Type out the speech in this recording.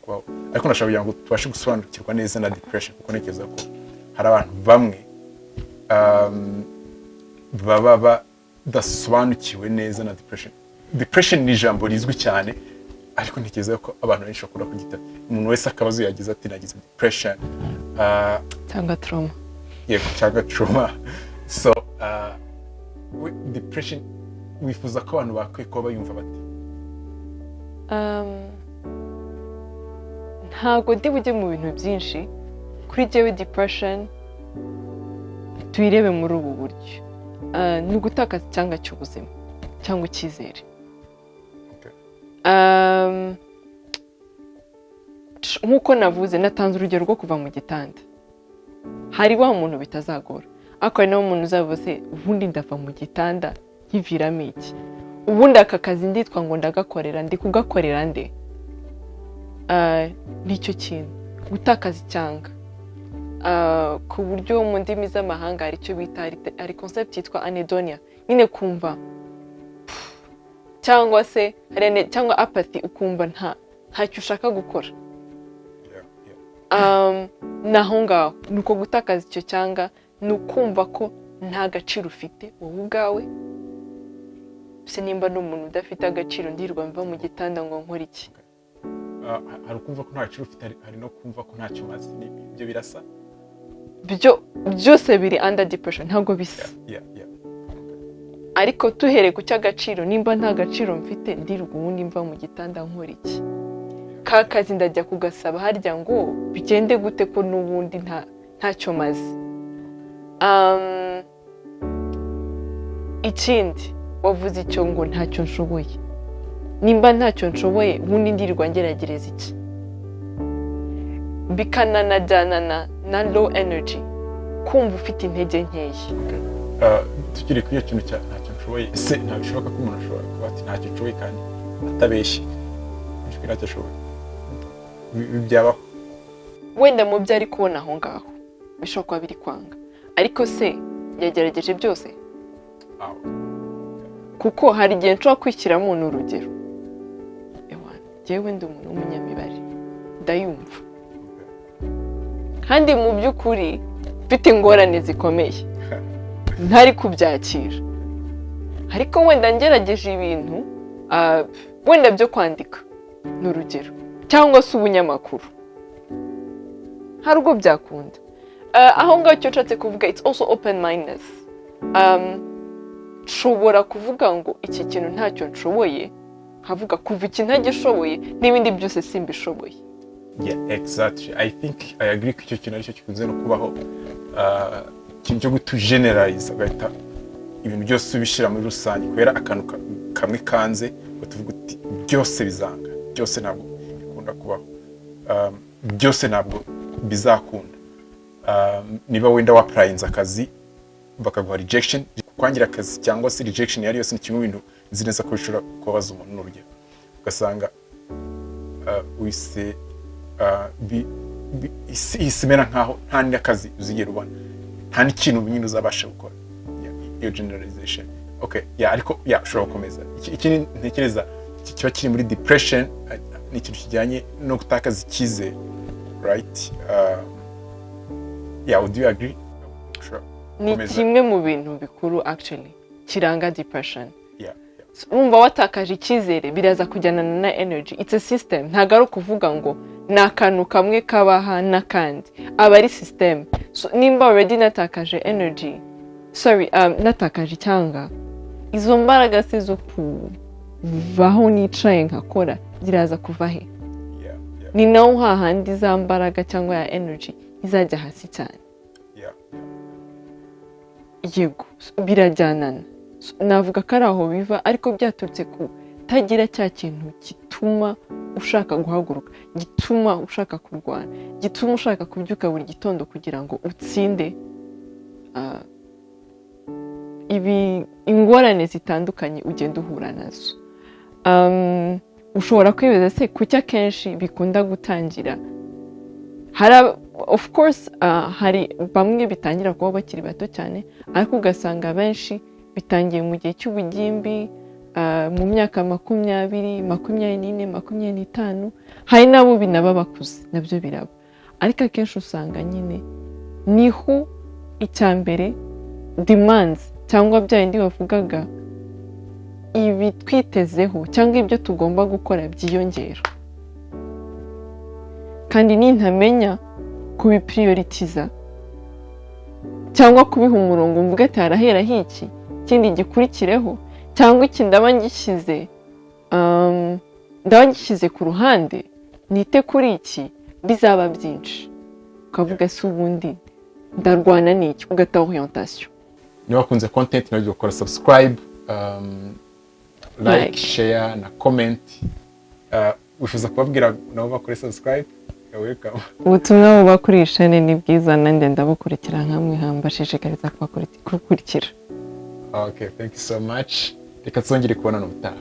kubaho. Ariko ndashaka kugira ngo tubashe gusobanukirwa neza na depression, kuko ntekereza ko hari abantu bamwe baba badasobanukiwe neza na depression. Depression ni ijambo rizwi cyane, ariko ntekereza ko abantu benshi bakunda kugita, umuntu wese akabazo yagize ati: "Nagize depression." Cyangwa trauma. Yego, cyangwa trauma. So depression wifuza ko abantu bakwiye kuba bayumva bate? Ntabwo ndi bujye mu bintu byinshi. Kuri jyewe, depression tuyirebe muri ubu buryo: ni ugutakaza icyanga cy'ubuzima cyangwa icyizere. Nk'uko navuze, natanze urugero rwo kuva mu gitanda. Hari wa muntu bitazagora, ariko hari n'uwo muntu uzavuze: "Ubundi ndava mu gitanda nkiviramo iki? Ubundi aka kazi nditwa ngo ndagakorera, ndi kugakorera nde?" Nicyo kintu, gutakaza icyanga. Ku buryo mu ndimi z'amahanga hari icyo bita, hari concept yitwa anhedonia nyine, kumva pff, cyangwa se hari cyangwa apathy, ukumva ntacyo ushaka gukora. Ni aho ngaho, ni uko gutakaza icyo cyanga, ni ukumva ko nta gaciro ufite wowe ubwawe. Se nimba ni umuntu udafite agaciro, ndirwa mva mu gitanda ngo nkore iki? Ah, hari ukumva ko nta gaciro ufite, hari no kumva ko ntacyo umaze. Ibyo birasa. Byo byose biri under depression, ntabwo bisa. Ariko tuhereye ku cy'agaciro, nimba nta gaciro mfite, ndirwa ubundi mva mu gitanda nkora iki? Ka kazi ndajya kugasaba harya ngo bigende gute, ko n'ubundi ntacyo maze? Ikindi wavuze icyo ngo ntacyo nshoboye, nimba ntacyo nshoboye, ubundi ndirirwa ngeragereza iki? Bikananajyana na low energy, kumva ufite intege nkeya. Tukiri kuri icyo kintu cya ntacyo nshoboye, ese ntabwo bishoboka ko umuntu ashobora kuba ati ntacyo nshoboye kandi atabeshye, ijwi ntacyo ashoboye? Byabaho? Wenda mu byo ari kubona aho ngaho bishobora kuba biri kwanga, ariko se yagerageje byose? Aho. Kuko hari igihe nshobora kwishyiramo, ni urugero, ewana, njyewe ndi umuntu w'umunyamibare, ndayumva, kandi mu by'ukuri mfite ingorane zikomeye ntari kubyakira. Ariko wenda ngerageje ibintu, wenda byo kwandika, ni urugero, cyangwa se ubunyamakuru, hari ubwo byakunda. Aho ngaho icyo nshatse kuvuga, it's also open mindedness. Nshobora kuvuga ngo iki kintu ntacyo nshoboye, nkavuga kuva iki ntagishoboye, n'ibindi byose simbishoboye. Yeah, exactly. I think I agree ko icyo kintu aricyo gikunze no kubaho, ikintu cyo gutugeneralize, ugahita ibintu byose ubishyira muri rusange kubera akantu kamwe kanze, ngo tuvuge uti byose bizanga, byose ntabwo bikunda kubaho. Byose ntabwo bizakunda. Niba wenda wa-applyinze akazi bakaguha rejection, kwangira akazi cyangwa se rejection iyo ari yose ni kimwe mu bintu nzi neza ko bishobora kubabaza umuntu. Ni urugero, ugasanga wise isi ihise imera nkaho nta n'akazi uzigera ubona, nta n'ikintu nyine uzabasha gukora. Yeah, iyo generalization, okay, yeah, ariko yeah, ushobora gukomeza. Ikindi ntekereza kiba kiri muri depression ni ikintu kijyanye no gutakaza icyizere, right? Yeah, would you agree? Ushobora Ni gukomeza. kimwe mu bintu bikuru actually kiranga depression. Urumva, watakaje icyizere, biraza kujyana na energy. It's a system, ntabwo ari ukuvuga ngo ni akantu kamwe kabaha n'akandi, aba ari system. So, nimba already natakaje energy, sorry, natakaje icyanga, izo mbaraga se zo kuvaho nicaye nkakora ziraza kuva he? Ni naho hahandi za mbaraga cyangwa ya energy izajya hasi cyane. Yego, birajyanana. So, navuga ko ari aho biva, ariko byaturutse ku tagira cya kintu gituma ushaka guhaguruka, gituma ushaka kurwana, gituma ushaka kubyuka buri gitondo kugira ngo utsinde ibi ingorane zitandukanye ugenda uhura nazo. Ushobora kwibaza se kuki akenshi bikunda gutangira? Hari of course, hari bamwe bitangira kuba bakiri bato cyane, ariko ugasanga benshi bitangiye mu gihe cy'ubugimbi. Mu myaka 20, 24, 25, hari n'abo binaba bakuze, nabyo biraba. Ariko akenshi usanga nyine niho icya mbere demands, cyangwa bya bindi bavugaga, ibi twitezeho cyangwa ibyo tugomba gukora byiyongera. Kandi nintamenya kubiprioritiza cyangwa kubiha umurongo, mvuga ati haraheraho iki, ikindi gikurikireho, cyangwa iki ndaba ngishyize ku ruhande, nite kuri iki, bizaba byinshi. Ukavuga: "Se ubundi ndarwana n'iki?" Ugata orientation. Niba wakunze content, nawe gukora subscribe, like, Like. share na comment. Wifuza kubabwira nabo bakore subscribe, you're welcome. Ubutumwa buba kuri iyi chaîne ni bwiza, nanjye ndabukurikira nkamwe, mbashishikariza kubakurikira. Okay, thank you so much. Reka tuzongere kubonana ubutaha.